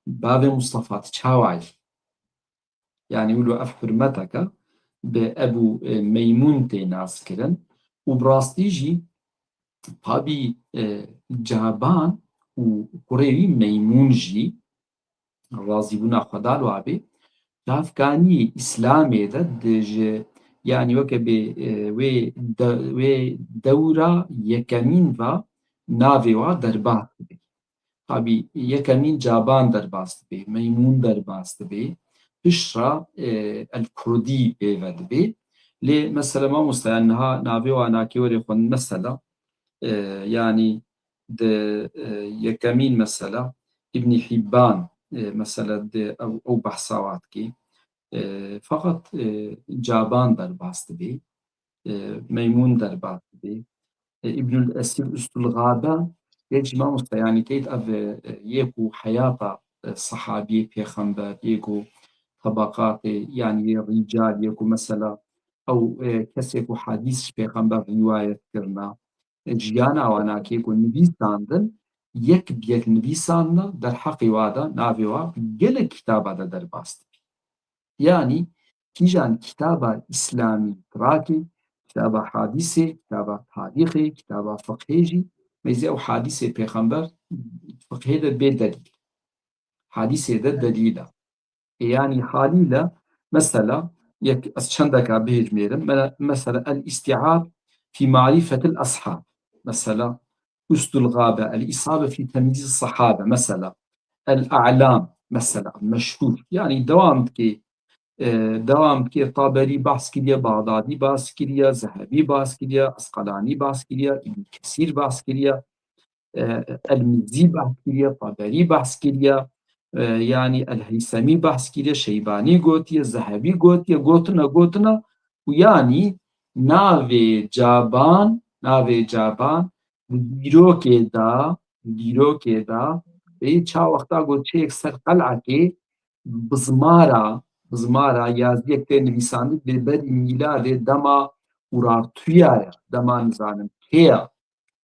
bavê Mustafa, tu çaway. Yanî wilo ev hurmeteke bi Ebû, e, Meymûn tê naskirin û bi rastî jî tabî, e, Caban û kurê wî Meymûn jî razîbûna Xweda li wa bê, çavkaniyê Îslamê de di ji, yanî weke bê, e, wê de-, wê dewra yekemîn ve navê wa derbas dibe. Tabî yekemîn Caban derbas dibe, Meymûn derbas dibe, piştre, e, El Kurdî pê ve dibe. Lê mesela mamosta, yani niha navê wa nakê werê xwendin mesela, e, yanî di, e, yekemîn mesela Îbnî Hîbban, e, mesela di ew, ew behsa wa dikê. E, feqet, e, Caban derbas dibe, e, Meymûn derbas dibe. E, Îbnül Esîr Ustulgabe, yê jî mamosta, yanî teyt ev, e, yê ku heyata, e, sehabiyê pêxember, yê ku tebaqatê, yanî yê rîcal, yê ku mesela ew, e, kesê ku hadîs ji pêxember rîwayet kirina, e, jiyana wana kê ku nivîsandin, yek bi yek nivîsandina, derheqê wa de navê wa gelek kitaba de derbas dibî. Yanî kîjan kitaba îslamî tirakê, kitaba hadîsê, kitaba tarîxê, kitaba fiqhê jî, meyzê ew hadîsê pêxember fiqhê de bê delîl. Hadîsê de delîl e. E, yanî halîle, mesela, yek ez çendeka bihêjmêrim, me-, mesela El-Îstîab fî Marîfetil Eshab, mesela, Ustulgabe, El-Îsabe fî Temyîz Sehabe, mesela, El-A'lam, mesela, meşhûr. Yanî dewam dike, e, dewam dike, Taberî behs kiriye, Baxdadî behs kiriye, Zehebî behs kiriye, Esqelanî behs kiriye, Îbn Kesîr behs kiriye, e, El-Mîzî behs kiriye, Taberî behs kiriye, e, yanî El-Heysemî behs kiriye, Şeybanî gotiye, Zehebî gotiye, gotina, gotina û yanî navê Caban, navê Caban di dîrokê de, di dîrokê de, ê, ça wexta got çêyek ser qelekê, bizmara, bizmara yaziyek tê nivîsandin bê berî mîladê dema Urartuya ye, dema nizanim kê ye.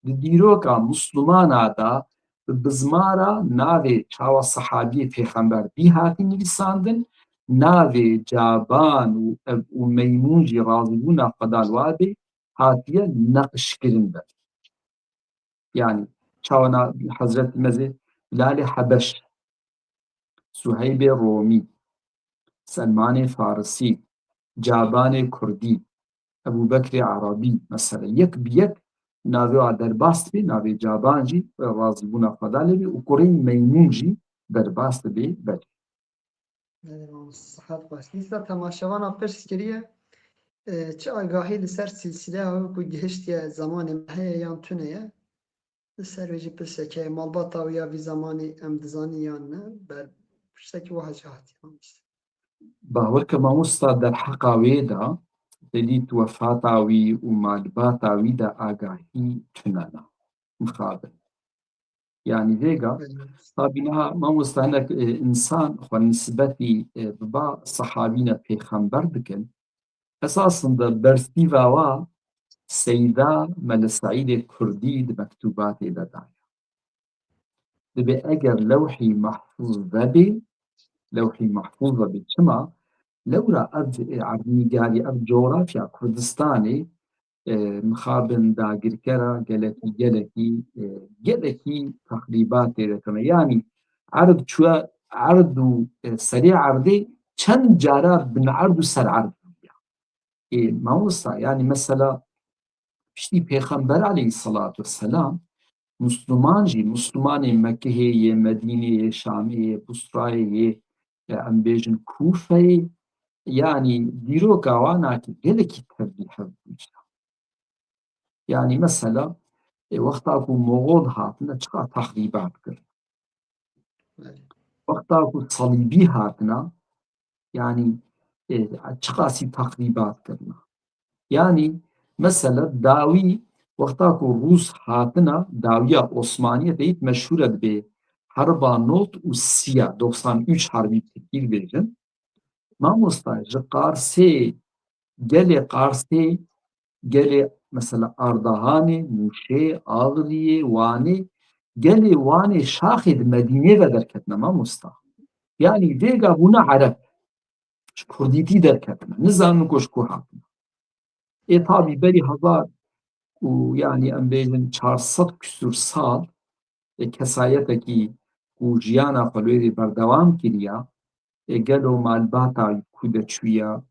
Di dîroka Muslimana de bi bizmara navê çawa sehabiyê pêxember bî hatî nivîsandin, navê Caban û, û Meymûn jî razîbûna Xweda li wa bê hatiye neqişkirin be. Yanî çawa na Hezretî me zê Bilalê Hebeş, Suheybê Romî, Selmanê Farisî, Cabanê Kurdî, Ebû Bekrê Erebî, mesela yek bi yek navê wa derbas dibe, navê Caban jî razîbûna Xweda lê bê û kurê Meymûn jî derbas dibe ber. Belê, mamoste, sihet xweş. Dîsa temaşevana pirs kiriye, e, çi agahî li ser sîlsîleya wê ku gihiştiye zemanê me heye yan tune ye? Li ser wê jî pirsek heye, malbata wî ya vî zemanî em dizanin yan ne? Ber pirsekî wiha jî hatiye, mamoste. Bawer ke mamosta derheqa wê de, te dît wefata wî û malbata wî de agahî tune ne. Mixabin. Yanî vêga, tabî niha mamosta hinek, e, însan xwe nisbetî, e, bi ba sehabîne pêxember dikin. Esasında bersîva wa Seyda Mele Seîdê Kurdî di mektûbatê de daye. Dibê eger Lewhî Mehfûz vebê, Lewhî Mehfûz vebê çima? Lewra ev, e, erdnîgarî, ev coğrafya Kurdistanê, e, mixabin dagirkera gelekî, gelekî, e, gelekî texrîbat tê de kirine. Yanî erd çûye erd û, e, serê erdê çend cara bin erd û ser erd. Ê, mamosta, yani mesela piştî Pêxember aleyhissalatu vesselam, Musluman jî, Muslumanê Mekihê yê, Medînê yê, Şamê yê, Busrayê yê, e, em bêjin Kûfeyê, yanî dîroka wan a ki gelekî tevlî hev bû. Yanî mesela, e, wexta ku Moxol hatine, çiqa texrîbat kir. Belê. Wexta ku Salîbî hatine, yanî, e, çiqasî texrîbat kirine. Yanî, mesela, dawî, wexta ku Rûs hatine, dawiya Osmaniye peyît meşhûr e dibê herba not û siya, doksan üç harbî tirkî dibêjin. Mamosta, ji Qarsê, gelê Qarsê, gelê, mesela, Ardahanê, Mûşê, Axliyê, Wanê, gelê Wanê şaxê di Medînê ve derketine, mamosta. Yanî vêga bûne Ereb. Ji Kurdîtî derketine. Nizanin ku ji ku hatine. Ê tabî berî hezar û, yanî em bêjin çar sed küsur sal, e, kesayetekî ku jiyana xwe li wê berdewam kiriya, e, gelo malbata wî ku de çûya,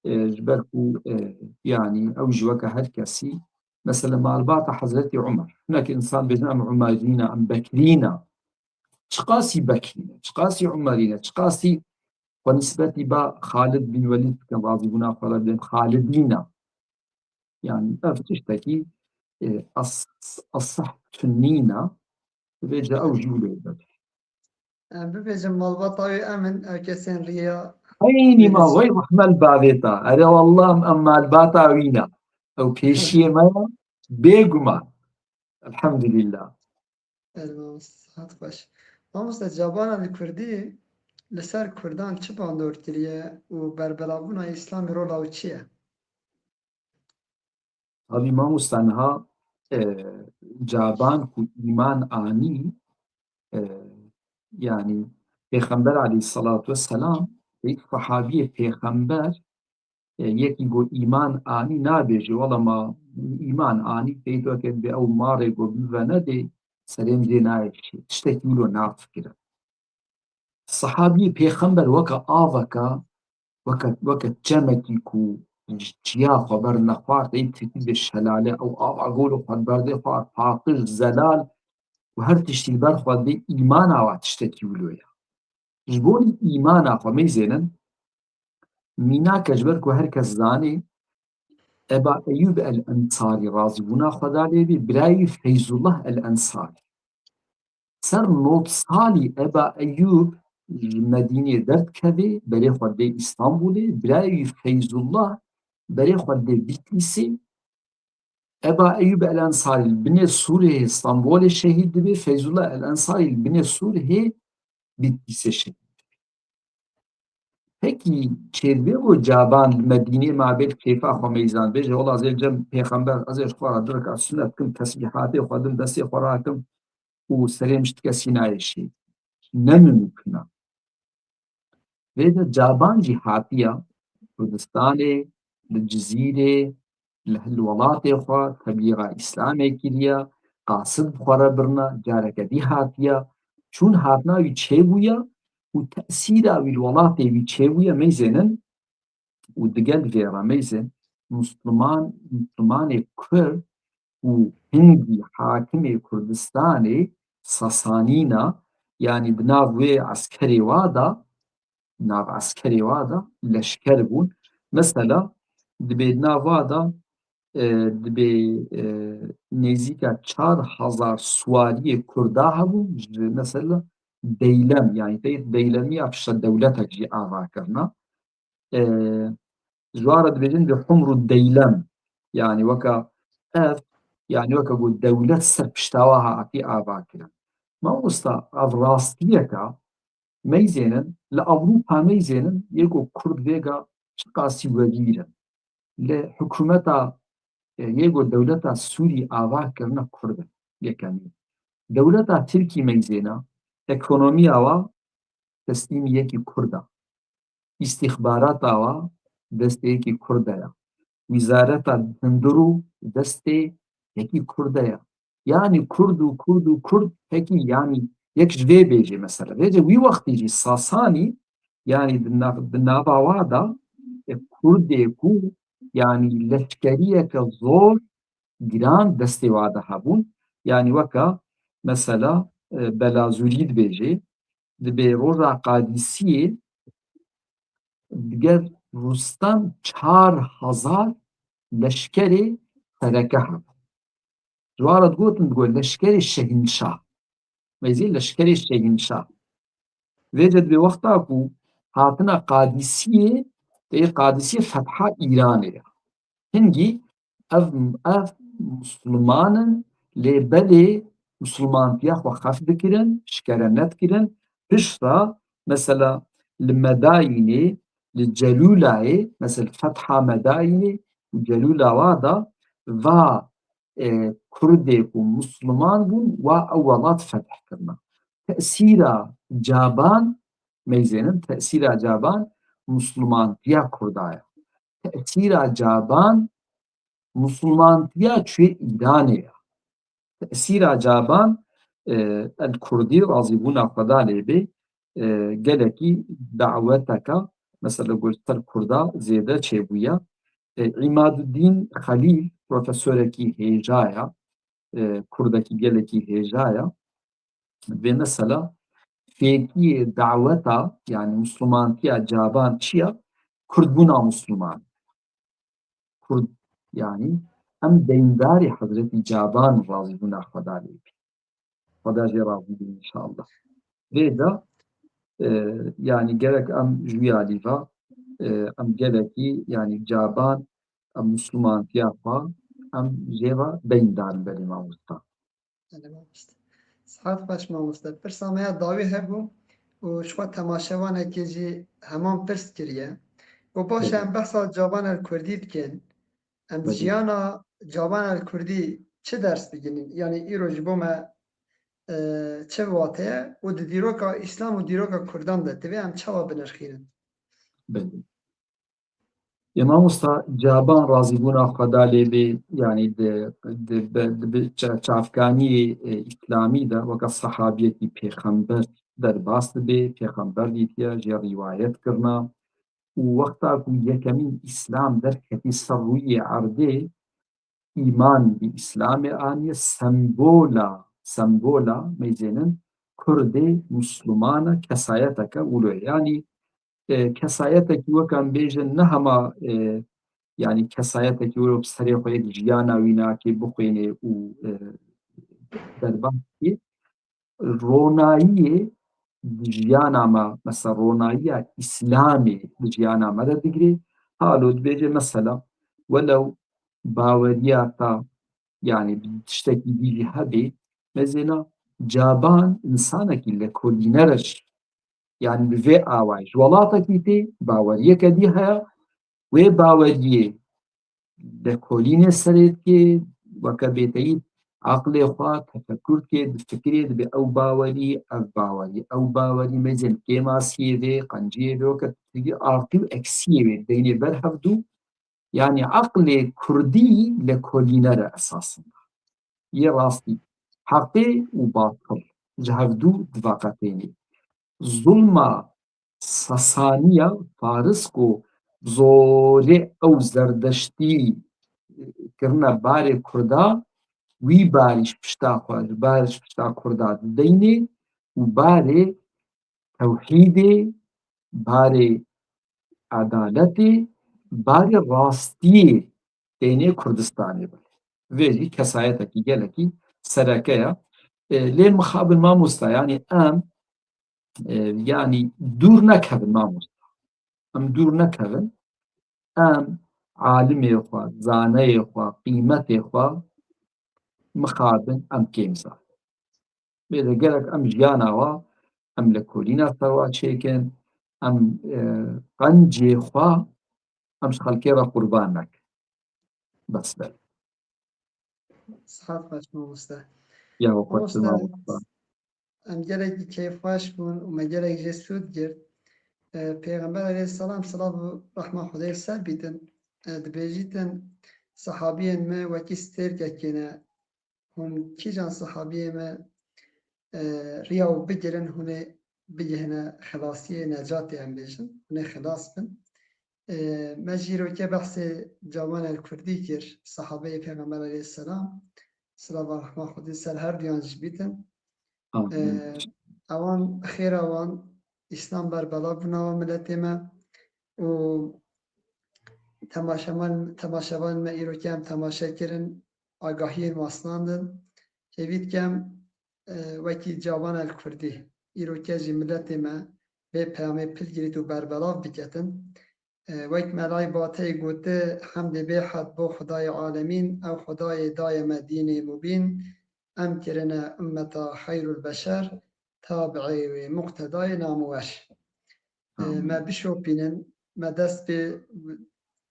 e, ji ber ku, e, yanî ew jî weke her kesî, mesela malbata Hezretî Umer. Hinek însan bêjin em Umerî ne, em Bekrî ne. Çiqasî Bekrî ne, çiqasî Umerî ne, çiqasî xwe nisbetî ba Xalid bin Welîd bikin, razîbûna xwe re bidin, Xalidî ne. Yani ev tiştekî, e, as-, asah tunîna, vêca ew jî wilo be. Em bibêjin malbata wê em in, ew kesên riya Eynî ma wê. Wey rehmel bavê ta. Erê wallah em, em malbata wî ne. Ew pêşiyê me ye, bêguman. Elhamdülillah. Erê mamoste, sihet xweş. Mamoste, cabana li Kurdî li ser Kurdan çi bandor kiriye û berbelavbûna Îslamê rola wî çi ye? Tabî mamosta niha, e, caban ku îman anî, e, yanî Pêxember aleyhissalatu vesselam, peyk sahabiyê Pêxember, e, yekî ku îman anî nabêje, wela ma îman anî, peyk weke bi ew marê ku bive nedê, serê min dê nayê şê. Tiştekî wilo nafikire. Sahabî Pêxember weke aveka, weke, weke çemekî ku ji çiya xwe bernexwar, ey tirkî dibê şelale, ew ava golo xwe berdê xwar, paqij, zelal û her tiştî li ber xwe dibê îmana wa tiştekî wilo ye. Ji bo îmana xwe meyzênin, mînake ji ber ku her kes zanê, Eba Eyûb el Ensarî razîbûna Xweda lê bê, birayî Feyzullah el Ensarî. Ser nod salî Eba Eyûb ji Medînê derdikevê, berê xwe dê Îstanbulê, birayî Feyzullah berê xwe dê Bîtlîsê. Eba Eyûb el Ensarî li binê Sûrê Îstanbulê şehîd dibê, Feyzullah el Ensarî li binê Sûrê Bîtlîsê şehîd dibê. Pekî çêdibê ku caban li Medînê mabê li kêfa xwe meyzan bêje, wela ez ê li cem Pêxember, ez ê ji xwe re du rekat sunet bikim, tesbîhatê xwe dim, destê xwe rakim û serê min ji ti kesî nayê şê. Ne mimkun e. Vê de caban jî hatiya Kurdistanê, li Cizîrê, li, li welatê xwe teblîxa Îslamê kiriye, qasid bi xwe re birine, careke dî hatiye, çûn hatina wî çêbûye û tesîra wî li welatê wî çêbûye, meyzênin û digel vê re meyzên Musliman, Muslimanê Kurd û hingî hakimê Kurdistanê Sasanîna, yanî di nav wê eskerê wa de, nav eskerê wa de leşker bûn. Mesela dibê di nav wa de, e, dibê, e, nêzîka çar hezar suwariyê Kurda hebûn, ji mesela Deylem, yanî teyt Deylemiya pişta dewletek jî ava kirina. E, ji wan re dibêjin bi Humr û Deylem, yanî weka ev, yanî weke ku dewlet ser pişta wa hatî ava kirin. Mamosta, ev rastiyeka, meyzênin, li Ewropa meyzênin, yê ku Kurd vêga çiqasî wegîr in. Li hikûmeta, e, yê ku dewleta Sûrî ava kirine Kurd in, yekemîn. Dewleta Tirkî meyzêna, ekonomiya wa teslîmî yekî Kurd e. Îstîxbarata wa destê yekî Kurd de ye. Wîzareta hundir û destê yekî Kurd de ye. Yanî Kurd û Kurd û Kurd pekî, yanî yek ji vê bêjê mesela. Vêce wî wextî jî Sasanî, yanî di nav-, di nava wa de, e, Kurdê ku Yanî leşkeriyeke zor, giran destê wa de hebûn. Yanî weke mesela, e, Belazûrî dibêje, dibê roja Qadîsiyê diger Rustem çar hezar leşkerê sereke hebû. Ji wan re digotin, digot leşkerê şehînşah. Meyzî leşkerê şehînşah. Vêce dibê wexta ku hatina Qadîsiyê, tê Qadîsiyê fetha Îranê ye. Hingî ev, ev Musliman in, lê belê Muslimantiya xwe xef dikirin, şikere nedikirin. Piştre, mesela, li Medayînê, li Celûlayê, mesela, fetha Medayînê û Celûla wa da va, e, Kurdê ku Musliman bûn, wa ew welat fetih kirina. Tesîra Caban, meyzênin, tesîra Caban Muslimantiya Kurda ye. Tesîra Caban Muslimantiya çûyê Îranê ye. Tesîra Caban, e, el Kurdî razîbûna Xweda lê bê, e, gelekî daweteke, mesela, got ser Kurda zêde çêbûye. E, Îmaduddîn Xelîl, profesorekî hêja ye, e, Kurdekî gelekî hêja ye. Vê mesela fêkiyê daweta, yanî Muslimantiya Caban çi ye? Kurdbûna Musliman. Kurd, yanî em deyndarê Hezretî Caban razîbûna Xweda lê bê. Xweda jê razî bê înşallah. Vê de, e, yanî gerek em jûya lîva, e, em gelekî, yanî Caban, em Muslimantiya xwe, em jê ve deyndar in belê mamosta. Belê mamoste. Sihet xweş mamoste. Pirsa me ya dawî hebû û ji xwe temaşevanekê jî heman pirs kiriye. Got, baş e, Belê. Em behsa Caban el Kurdî dikin. Em Belê. Jiyana Caban el Kurdî çi ders digihînin? Yanî îro ji bo me, e, çi wate ye? Û di dîroka Îslam û dîroka Kurdan de divê em çawa binirxînin? Belê. Ê mamosta Caban razîbûna Xweda lê bê, yanî di, di, di, di, bi ça-, çavkaniyê, e, îslamî de weke sehabiyekî pêxember derbas dibe, pêxember dîtiye, jê rîwayet kirina. Û wexta ku yekemîn îslam derketî ser rûyê erdê, îman bi îslamê aniye, sembola, sembola meyzênin Kurdê Muslimana kesayeteke wilo ye. Yanî, e, kesayetekî weke em bêjin ne hema, e, yanî kesayetekî wilo bi serê xwe yek jiyana wî nake bixwîne û, e, derbas bike. Ronayiyê di jiyana me, mesela ronayiya Îslamê di jiyana me de digire. Halo dibêje mesela, welew baweriya te, yanî bi tiştekî dî jî hebê, mezêna Caban însanekî lekolîner e jî. Yanî bi vê awayî ji welatekî tê, baweriyeke dî heye, wê baweriyê lekolînê serê dikê, weke bêteyî aqlê xwe tefekur dikê, difikirê, dibê ew bawerî, ev bawerî, ew bawerî, mezên kêmasiyê vê, qenciyê vê, weke tiştekî artı û eksiyê wê deynê ber hevdû, yanî aqlê kurdî lekolîner e esasında. Yê rastî, heqê û batil ji hevdû diveqetênê. Zulma Sasaniya Faris ku zorê ew Zerdeştî kirine barê Kurda, wî barî ji pişta xwe, ji bar ji pişta Kurda dideynê û barê tewhîdê, barê edaletê, barê rastiyê tênê Kurdistanê bike. Vê jî kesayetekî gelekî sereke ye. E, lê mixabin mamosta, yanî em, e, yanî dûr nekevin mamosta. Em dûr nekevin. Em alimê xwe, zaneyê xwe, qîmetê xwe mixabin em kêm zanin. Bê de gerek em jiyana wa, em lekolîna ser wa çêkin, em, e, qencê xwe em ji xelkê re qurban nekin. Bes be. Sihet xweş mamoste. Ya we xweş be mamoste. Em gelekî keyfxweş bûn û me gelek jê sûd girt. E, Pêxember aleyhisselam, silav û rehma Xwedê li ser bîtin, e, dibêjîtin, sehabiyên me wekî stêrkekê ne. Hûn kîjan sehabiyê me, e, riya û bigirin, hûn ê bigihine xelasiyê, necatê, em bêjin, hûn ê xelas bin. E, me jî îroke behsê Cawan el Kurdî kir, sahabeyê Pêxember aleyhisselam. Silav û rehma Xwedê ser her duyan jî bîtin. E, ewan xêra wan, Îslam berbelav bûna wa miletê me û temaşevan, temaşevan me îroke em temaşe kirin, agahiyên wan sinandin. Hêvî dikem, e, wekî Cawan el Kurdî, îroke jî miletê me vê peyamê pil girît û berbelav biketin. E, wek Melayê Bateyê gote, hemdê bêhed bo Xwedayê alemîn, ew Xwedayê daye me dînê mubîn, em kirine ummeta xeyrul beşer, tabiê wê muqtedayê namuwer. E, me bişopînin, me dest pê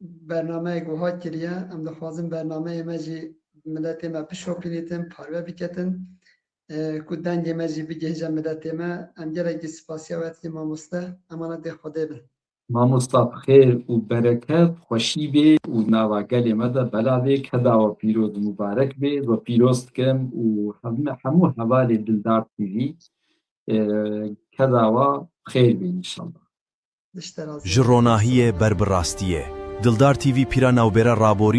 bernameyek wiha kiriye, em dixwazin bernameyê me jî miletê me bişopînîtin, parve biketin, e, ku dengê me jî bigihîje miletê me. Em gelekî spasiya we dikin mamoste, emanetê Xwedê bin. Mamosta bi xêr û bereket, xweşî bê û nava gelê me de bela bê, keda we pîroz û mubarek bê, we pîroz dikim û hemû, hemû hevalê Dildar T V, e, keda we bi xêr bê înşallah. Ji ronahiyê ber bi rastiyê. Dildar T V pîra navbêra raborî